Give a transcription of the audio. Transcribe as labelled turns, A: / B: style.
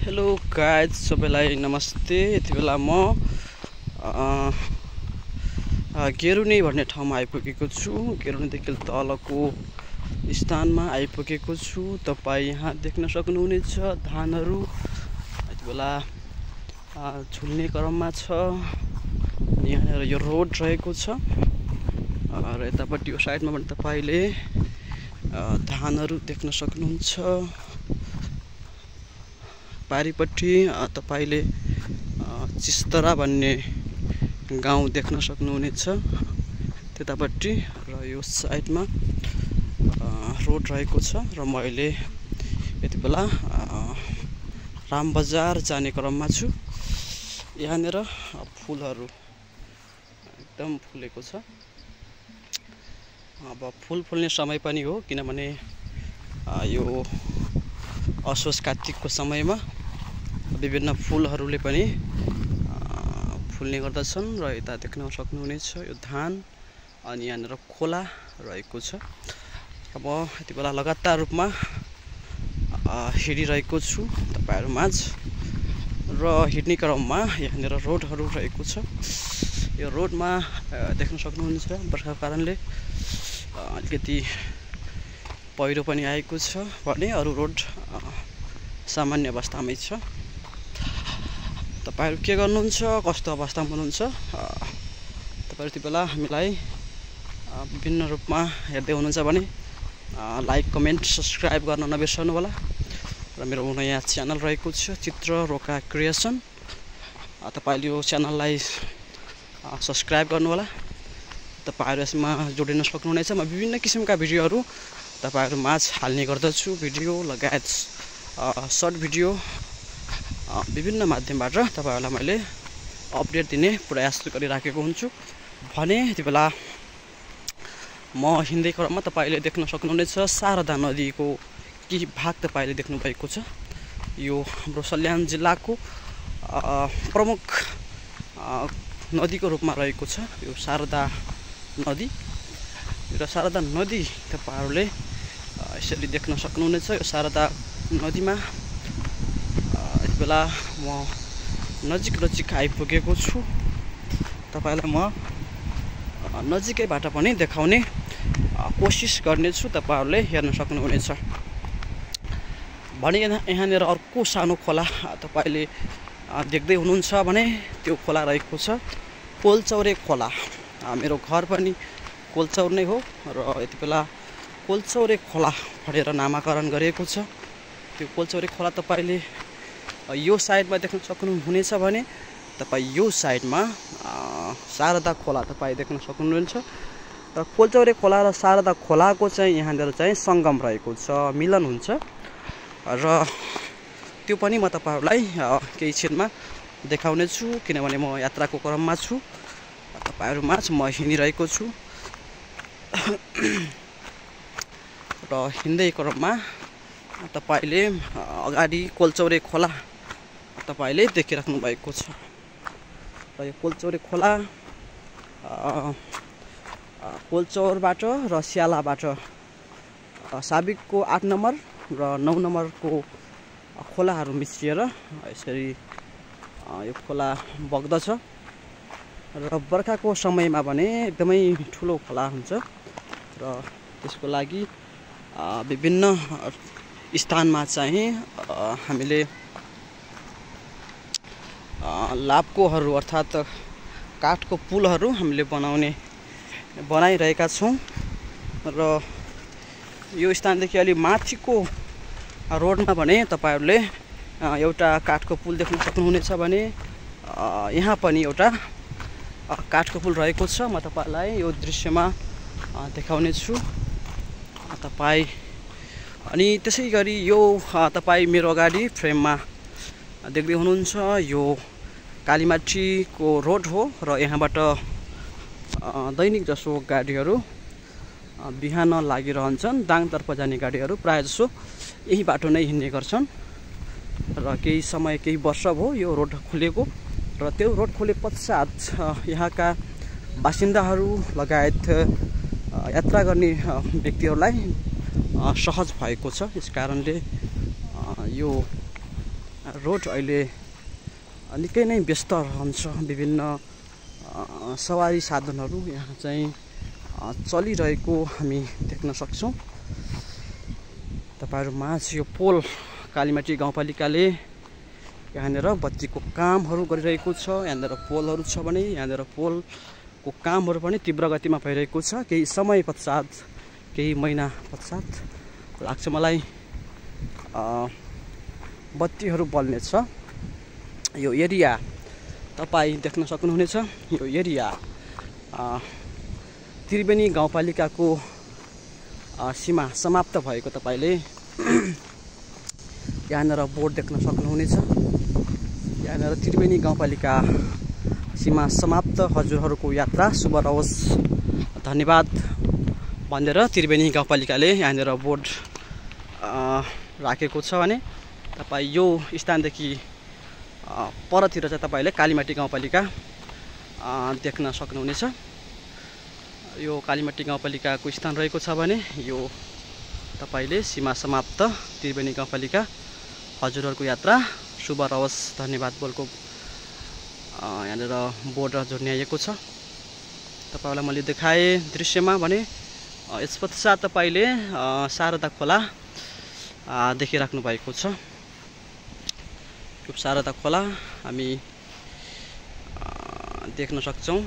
A: Hello guys, सबैलाई नमस्ते। यति बेला म गेरुनी भन्ने ठाउँमा आइपुगेको छु। गेरुनीदेखि तलको स्थानमा आइपुगेको छु। तपाईँ यहाँ देख्न सक्नुहुनेछ धानहरू यति बेला झुल्ने क्रममा छ। यहाँ यो रोड रहेको छ र यतापट्टि यो साइडमा पनि तपाईले धानहरू देख्न सक्नुहुन्छ। पारिपट्टि तपाईले चिस्तरा भन्ने गाउँ देख्न सक्नुहुनेछ त्यतापट्टि, र यो साइडमा रोड रहेको छ। र मैले यति बेला रामबजार जाने क्रममा छु। यहाँनिर फुलहरू एकदम फुलेको छ। अब फुल फुल्ने समय पनि हो, किनभने यो असोज कार्तिकको समयमा विभिन्न फुलहरूले पनि फुल्ने गर्दछन्। र यता देख्न सक्नुहुनेछ यो धान, अनि यहाँनिर खोला रहेको छ। अब यति बेला लगातार रूपमा हिँडिरहेको छु तपाईहरु माझ, र हिँड्ने क्रममा यहाँनिर रोडहरू रहेको छ। यो रोडमा देख्न सक्नुहुन्छ बर्खाको कारणले अलिकति पहिरो पनि आएको छ भने अरू रोड सामान्य अवस्थामै छ। तपाईहरु के गर्नुहुन्छ, कस्तो अवस्थामा हुनुहुन्छ, तपाईहरु यति बेला हामीलाई विभिन्न रूपमा हेर्दै हुनुहुन्छ भने लाइक, कमेन्ट, सब्स्क्राइब गर्न नबिर्सनु होला। र मेरो नयाँ च्यानल रहेको छ चित्र रोका क्रिएसन, तपाईले यो च्यानललाई सब्स्क्राइब गर्नु होला। तपाईहरु यसमा जोडिन सक्नुहुनेछ। म विभिन्न किसिमका भिडियोहरू तपाईहरु माझ हाल्ने गर्दछु। भिडियो लगायत सर्ट भिडियो विभिन्न माध्यमबाट तपाईहरुलाई मैले अपडेट दिने प्रयास गरिराखेको हुन्छु। भने यति बेला म हिँड्दै क्रममा तपाईले देख्न सक्नुहुनेछ शारदा नदीको केही भाग तपाईले देख्नु भएको छ। यो हाम्रो सल्यान जिल्लाको प्रमुख नदीको रूपमा रहेको छ यो शारदा नदी। र शारदा नदी तपाईहरुले यसरी देख्न सक्नुहुनेछ। यो शारदा नदीमा यति बेला म नजिक आइपुगेको छु। तपाईलाई म नजिकैबाट पनि देखाउने कोसिस गर्नेछु, तपाईहरुले हेर्न सक्नुहुनेछ। भने यहाँनिर अर्को सानो खोला तपाईले देख्दै हुनुहुन्छ भने त्यो खोला रहेको छ कोलचौरे खोला। मेरो घर पनि कोलचौर नै हो, र यति बेला कोलचौरे खोला भनेर नामाकरण गरिएको छ। त्यो कोलचौरे खोला तपाईले यो साइडमा देख्न सक्नुहुनेछ भने तपाई यो साइडमा शारदा खोला तपाई देख्न सक्नुहुनेछ। र कोलचौरे खोला र शारदा खोलाको चाहिँ यहाँनिर चाहिँ संगम रहेको छ, मिलन हुन्छ। र त्यो पनि म तपाईहरुलाई केही क्षणमा देखाउने छु, किनभने म यात्राको क्रममा छु। तपाईहरु माझ म हिँडिरहेको छु। र हिँड्दै क्रममा तपाईले अगाडि कोलचौरे खोला तपाईले देखिराख्नु भएको छ। र यो कोलचौरे खोला कोलचौरबाट र स्यालाबाट साबिकको 8 नम्बर र 9 नम्बरको खोलाहरू मिसिएर यसरी यो खोला बग्दछ। र बर्खाको समयमा भने एकदमै ठुलो खोला हुन्छ, र त्यसको लागि विभिन्न स्थानमा चाहिँ हामीले लापकोहरू अर्थात् काठको पुलहरू हामीले बनाइरहेका छौँ। र यो स्थानदेखि अलि माथिको रोडमा भने तपाईहरुले एउटा काठको पुल देख्न सक्नुहुनेछ भने यहाँ पनि एउटा काठको पुल रहेको छ। म तपाईलाई यो दृश्यमा देखाउने छु तपाई। अनि त्यसैगरी यो तपाई मेरो अगाडि फ्रेममा देख्दै हुनुहुन्छ यो कालीमाटीको रोड हो, र यहाँबाट दैनिक जसो गाडीहरू बिहान लागिरहन्छन्। दाङतर्फ जाने गाडीहरू प्राय जसो यही बाटो नै हिँड्ने गर्छन्। र केही समय केही वर्ष भयो यो रोड खुलेको, र त्यो रोड खोले पश्चात यहाँका बासिन्दाहरू लगायत यात्रा गर्ने व्यक्तिहरूलाई सहज भएको छ। यस कारणले यो रोड अहिले निकै नै व्यस्त रहन्छ। विभिन्न सवारी साधनहरू यहाँ चाहिँ चलिरहेको हामी देख्न सक्छौँ। तपाईहरु माझ यो पोल कालीमाटी गाउँपालिकाले यहाँनिर बत्तीको कामहरू गरिरहेको छ। यहाँनिर पोलहरू छ भने यहाँनिर पोलको कामहरू पनि तीव्र गतिमा भइरहेको छ। केही समय पश्चात, केही महिना पश्चात लाग्छ मलाई बत्तीहरू बल्नेछ। यो एरिया तपाईँ देख्न सक्नुहुनेछ। यो एरिया त्रिवेणी गाउँपालिकाको सीमा समाप्त भएको तपाईले यहाँनिर बोर्ड देख्न सक्नुहुनेछ। यहाँनिर त्रिवेणी गाउँपालिका सीमा समाप्त, हजुरहरूको यात्रा शुभ रहोस्, धन्यवाद भनेर त्रिवेणी गाउँपालिकाले यहाँनिर बोर्ड राखेको छ भने तपाईँ यो स्थानदेखि परतिर चाहिँ तपाईले कालीमाटी गाउँपालिका देख्न सक्नुहुनेछ। यो कालीमाटी गाउँपालिकाको स्थान रहेको छ भने यो तपाईले सीमा समाप्त त्रिवेणी गाउँपालिका, हजुरहरूको यात्रा शुभ रहोस्, धन्यवाद बोलको यहाँनिर बोर्ड जोड्याइएको छ। तपाईलाई मैले देखाएँ दृश्यमा भने यस पश्चात तपाईले शारदा खोला देखिराख्नु भएको छ। यो शारदा खोला हामी देख्न सक्छौं।